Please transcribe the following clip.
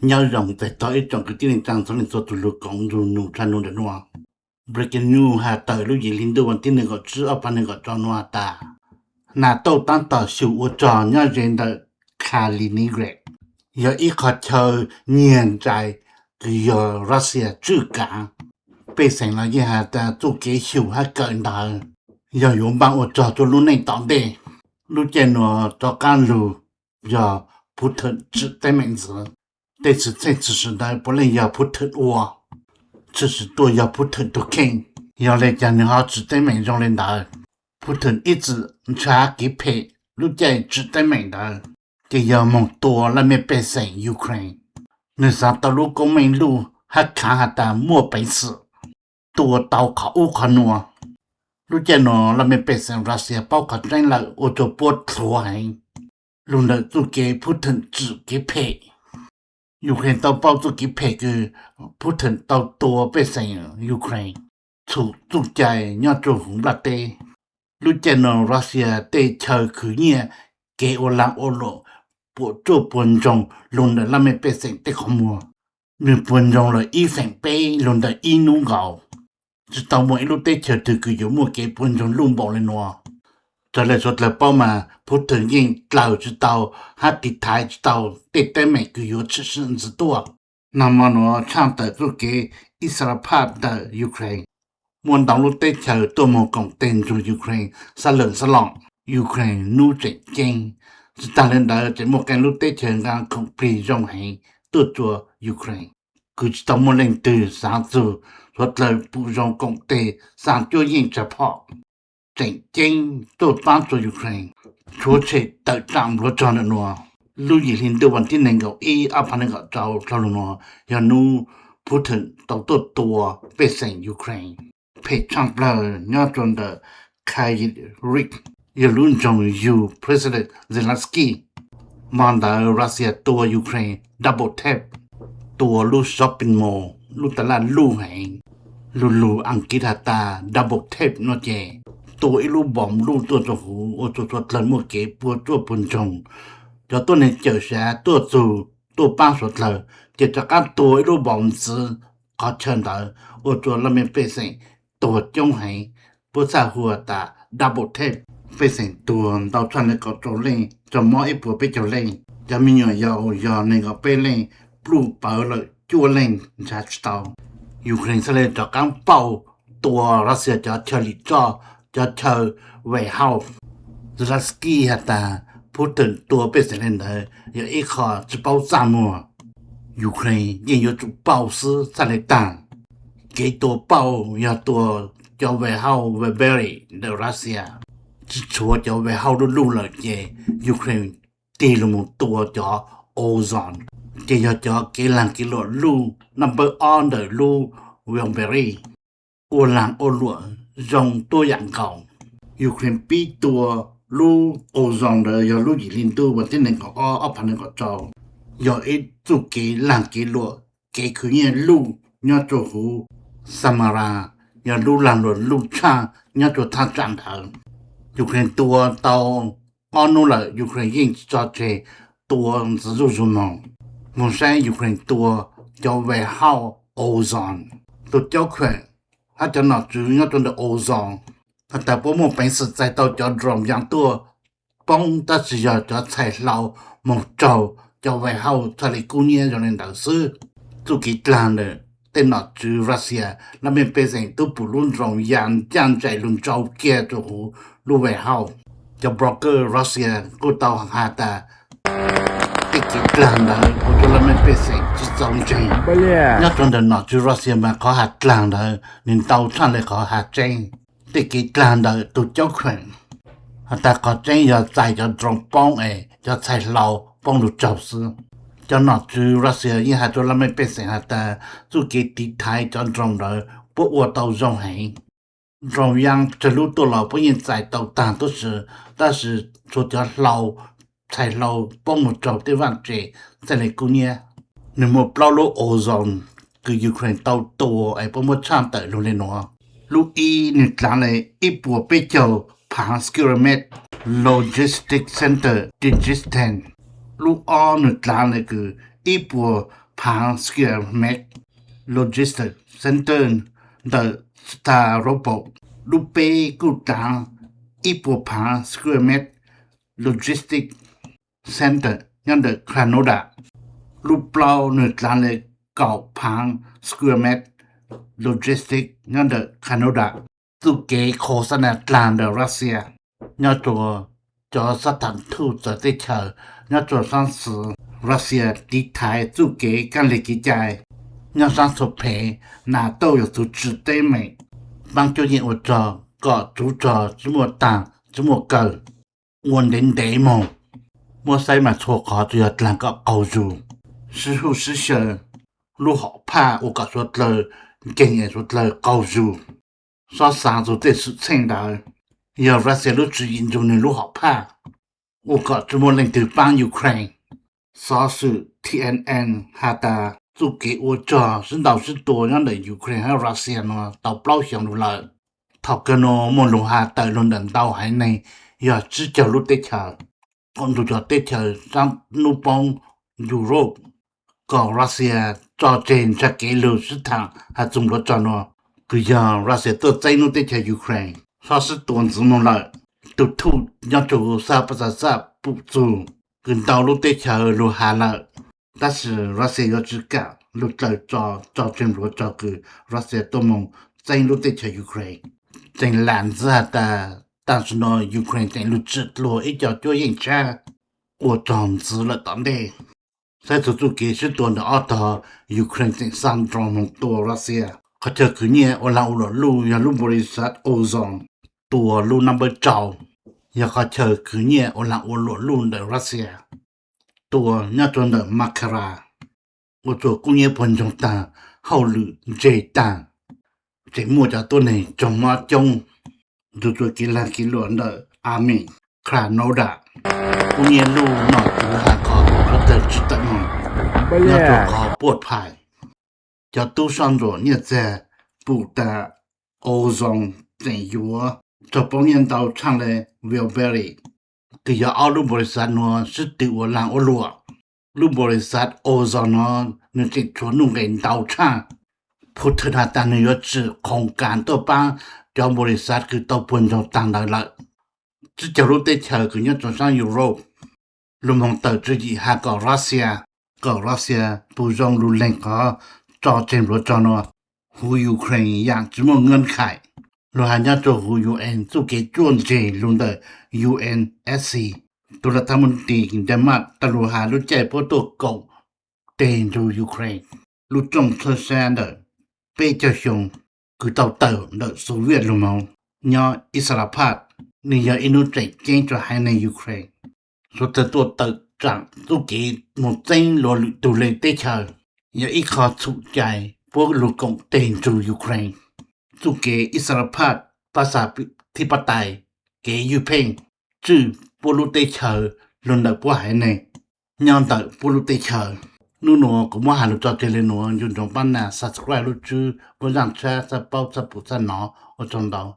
Nyob zoo txais tos ib tsoom kwv tij neej tsaa txhua leej txhua tus lug koom nrug nug tshaj nub ntawm nuav. Breaking news has tawm lub yim hli ntuj vas thib nees nkaum tsib ob phav nees nkaum rau nuav has tas, NATO taab tom xyum ua rog nyob ze ntawm Kaliningrad, yog ib qhov chaw nyiag ntsais kws yog Russia tswj kaav. Pej xeem los yeej has tas txuj kev xyum hab kawm ntawd yog yuav npaaj ua rog rua lub neej tom ntej. Lub caij nuav rov qaab lug yog Putin tsim teeb meem ntxiv. Tej txhim txheej txhim sim ntawd puav leej yog Putin ua, txhim sim tuaj yog Putin tug kheej. Yog le caag nwg ho tsim teeb meem zoo le ntawd? Putin ib txwm nrhav kev phem lub caij tsim teeb meem ntawd, ces yog moog tua laj mej pej xeem Ukraine. Nwg xaav tau lub koob meej luj hab khaav has tas muaj peev xwm tua tau qhov ub qhov nuav. Lub caij nuav laj mej pej xeem Russia paub qhov tseeb lawm ua rua puab nthuav heev lug ntawm txuj kev Putin tsim kev phem. Ukraine tau paub txuj kev phem kws Putin tau tua pej xeem Ukraine txhum txuj cai nyob rua huv nplaj teb. Lub caij nuav Russia tej chaw khwv nyiaj, kev ua laag ua luam puam tsuaj puag ntsoog lug ntawm laj mej pej xeem tej qhov muag. Nwg puag ntsoog lawm ib feem peb lug ntawm ib nub nkaus. Tsi tau muaj ib lub teb chaws twg kws yuav muaj kev puag ntsoog luj npaum le nuav. Raws le suav dlawg paub mas Putin yeej dlaws tsi tau hab tiv thaiv tsi tau tej teeb meem kws yuav tshwm sim ntxiv tuaj. Nag mo nuav tshaaj tawm txuj kev ib sab laj phaj ntawm Ukraine, muaj ntau lub teb chaws tuaj moog koom tes nrug Ukraine sab laj sab lom. Ukraine nub tseem ceeb. Tsi taag le ntawd tseem muaj qee lub teb chaws nqaa khoom plig zoo heev tuaj rua Ukraine, kws tsi tau muaj leej twg xaav txug. Suav dlawg pum zoo koom tes xaa cuab yeej tsa phom tseem ceeb tuaj paab rua Ukraine, tshuav tshem tawm tsaam npluav rog ntawm nuav. Lub yim hli ntuj vas thib nees nkaum ib ob phav nees nkaum rau dlhau lug nuav yog nub Putin tau tuaj tua pej xeem Ukraine phem tshaaj plawg nyob rua ntawm Kryvyi Rih, yog lub nroog yug President Zelensky. Mo ntawd Russia tua Ukraine double tap, tua lub shopping mall, lub taj laj luj heev, lug lug Askiv has tas double tap no ces tua ib lub npoos luj tuaj rua huv ua rua suav dlawg muaj kev puag tsuaj puag ntsoog. Cov tuab neeg cawm sav tuaj txug tuaj paab suav dlawg ces rov qaab tua ib lub npoos ntxiv qhov chaw ntawd ua rua laj mej pej xeem tuag coob heev. Puab txhaj hu tas double tap, pej xeem tuag ntau tshaj nees nkaum rau leej, raug mob ib puas peb caug leej, cov me nyuam yaus yog nees nkaum peb leej, pluj pawv lawm cuaj leej nrhav tsi tau. Ukraine txhaj le rov qaab pauj tua Russia cov chaw lim tsoj, cov chaw warehouse. Zelensky has tas Putin tua pej xeem le ntawd yog ib qho tsi paub txaj muag. Ukraine yeej yuav tsum pauj xwb txhaj le taag. Kev tua pauj yog tua cov warehouse Wildberries ntawm Russia, tsi tshuav cov warehouse luj luj lawm ces Ukraine tig lug moog tua cov Ozone, ces yog cov kev laag kev luam luj number ob ntawm lub Wildberries, ua laag ua luam zoo tuab yaam nkaus. Ukraine pib tua lub Ozone ntawd yog lub yim hli ntuj vas thib nees nkaum ob ob phav nees nkaum rau, yog ib txuj kev laag kev luam kev khwv nyiaj luj nyob rua huv Samara, yog lub laag luam luj tshaaj nyob rua thaj tsam ntawd. Ukraine tua tau ob nub lawm Ukraine yeej tso tseg tua ntxiv zuj zus moog. Moog saib Ukraine tua cov warehouse Ozone. Tug caub kheem hab cov nom tswv nyob rua ntawm Ozone has tas puab muaj peev xwm txais tau cov drone yaa tuaj poob tab sis yog cov txhais hlau moog raug cov warehouse txhaj le kub nyiab zoo le ntawd xwb. Txuj kev dlaag ntawm tej nom tswv Russia, laj mej pej xeem tub pum lub drone yaa ncaaj nraim lug ntsau kiag rua huv lub warehouse. Cov broker Russia kuj tau has tas tej kev dlaag ntawd ua rua laj mej pej xeem tsi txaus ntseeg. Nyob rua ntawm nom tswv Russia mas qhov has dlaag ntawd nwg ntau tshaj le qhov has tseeb. Tej kev dlaag ntawm tug caub kheem has tas qhov tseeb yog txais cov drone poob es cov txhais hlau poob lug raug xwb. Cov nom tswv Russia yeej has rua laj mej pej xeem has tas txuj kev tiv thaiv cov drone ntawd puab ua tau zoo heev. Drone yaa tsawg lub tuaj los puab yeej txais tau taag tub si, tab sis tshuav cov hlau, txhais hlau poob lug raug tej vaaj tse txhaj le kub nyiab. Nwg muaj plaub lub Ozone kws Ukraine tau tua es puab muab tshaaj tawm lug le nuav. Lub ib nwg dlaav le ib puas peb caug phaav square meter logistic center Dnipro. Lub ob nwg dlaav le kws ib puas phav square mev logistic center ntawm Stavropol. Lub peb kuj dlaav ib puas phav square mev logistic center nyob ntawm Krasnodar. Lub plaub nws dlaav le kaum phav square mev logistic nyob ntawm Krasnodar. Txuj kev khos xab nas dlaag ntawm Russia nyob rua cov xab tham thuj txawv teb chaws nyob rua saab xwv. Russia tiv thaiv txuj kev kaaj le kev cai nyob saab txhua phev. NATO yog tug tswv teeb meem paab cuab yeej ua rua kom tsuv rog tsi muaj taag tsi muaj kawg, ua ntev ntev moog. Muab saib mas txhua qhov tsuas yog dlaag kom qaug zug, sib huj sib xyaw, lub hom phaj ua kom suav dlawg nkeeg es suav dlawg qaug zug. Xob xaav txug tej xwm txheej ntawd, yog Russia lub tswv yim nrug nwg lub hom phaj ua kom tsi muaj leej twg paab Ukraine. Xov xwm TNN has tas txuj kev ua rog sib ntaus sib tua nyob ntawm Ukraine hab Russia nuav tau plaub xyoos lug lawm. Thaum kawg nuav muaj lug has tawm lug ntawm ntau haiv neeg yog tsib caug lub teb chaws, qaum nrug cov teb chaws saab nub poob Europe, kom Russia tso tseg ntsha kev lug sib thaam has txug npluav rog nuav, kws yog Russia tuaj txeeb lub teb chaws Ukraine. Xob sib tua ntxiv moog lawm. Tug thuj nyob rua xab paj xaj xaj pum txug kws ntau lub teb chaws lug has lawm, tab sis Russia yuav tsi kaam lug dlaws tso, tso tseg npluav rog kws Russia tuaj moog txeeb lub teb chaws Ukraine. Tseem lam ntxiv has tas taam sim no Ukraine tseem lug tsim dlua ib co cuab yeej tshab ua rog ntxiv lawm tom ntej. Saib txug txuj kev sib tua ntawm ob tog, Ukraine tseem xa drone moog tua Russia. Qhov chaw khwv nyiaj ua laag ua luam luj yog lub npaus li xav Ozone tua lub nab npawb rau, yog qhov chaw khwv nyiaj ua laag ua luam luj ntawm Russia, tua nyob rua ntawm Makhara, ua rua kub hnyiab puag ntsoog taag, hauj lwm ntseg taag, tseem muaj cov tuab neeg raug mob coob. Nrug rua kev laag kev luam ntawm Army Krasnodar, kub hnyiab luj nom tswv has kom suav dlawg tsi tawm moog nyob rua qhov puaj phais. Cov tub soj ntsuam nyiaj txiag pum tas Ozone tseem yuav raug poob nyiaj ntau tshaaj le Wildberries, kws yog ob lub npaus li xav nuav sib tw ua laag ua luam. Lub npaus li xav Ozone nuav nwg tseem tshuav nuj nqes ntau tshaaj. Putin has tas nwg yuav tsim khoom kas tuaj paab cov npaus li xav kws tau puag ntsoog taag ntawd lawm. Tsib caug lub teb chaws kws nyob rua saab Europe lug moog tawm tswv yim has kom Russia, kom Russia pum zoo lug leeg qhov tso tseg npluav rog nuav, huv Ukraine yaam tsi muaj nkeeb khais. Lug has nyob rua huv UN txuj kev tsuaj ntseg lug ntawm UNSC, tug laj thab muj nti Denmark tau lug has lub caij puab tuaj koom teg nrug Ukraine lub rooj txhawb sab ntawm peb caug xyoo kws tau tawm ntawm Soviet lug moog nyob Isarapad, nwg yog ib nub tseem ceeb rua haiv neeg Ukraine. Suav dlawg tuaj tawm tsaam txuj kev moog txeeb luas lwm tug le teb chaws, yog ib qho txhum cai puab lug koom teg nrug Ukraine. Txuj kev Isarapad pab xav thib pab tais, kev ywj pheej tswj puab lub teb chaws lug ntawm puab haiv neeg nyob ntawm puab lub teb chaws. Nub nuav kuv muab has lug tso tseg le nuav, ncu ntsoov pab nas subscribe lub tswb puab zaaj tshab txhaj paub txhaj pum txhaj nov. Ua tsaug ntau.